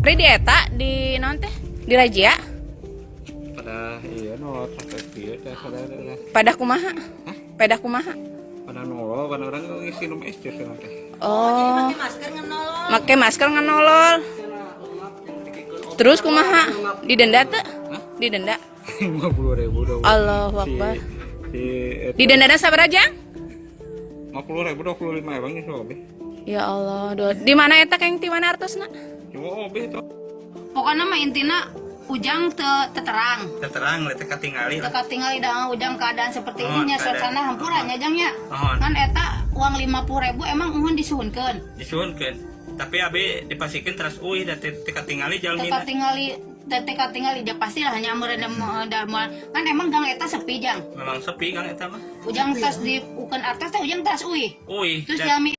Di eta di naon teh? Di razia? Pada iya nolol sampai kieu teh sadar. Pada kumaha? Pada kumaha? Pada nolol, pada urang ngisi minum es teh cenah teh. Oh, Pakai masker ngenolol. Make masker nganolol. Terus kumaha? Didenda teu? Didenda. 50 ribu dong. Allahu Akbar. Si eta Didenda sabaraha, Jang? 50 ribu, 25 emang geus obe. Ya Allah, di mana eta, keng ti mana artosna? Cuma obe itu. Pokoknya mah intina Ujang teu terang. Terang teu katingali Teu lah. katingali dah Ujang keadaan seperti Oh, ini nya, keadaan. suasana hampura nya, Jang, nya. Oh. Kan eta uang 50 ribu emang uhun disuhunkeun? Disuhunkeun. Tapi abi dipasikeun terus uih da teu katingali Teu jalmina. katingali, teu katingali ja pastilah nya meureun da moal. Kan emang gang eta sepi, Jang. Memang sepi kan eta mah. Ujang tas diukeun artos teh Ujang tas uih. Uih. Terus jalmi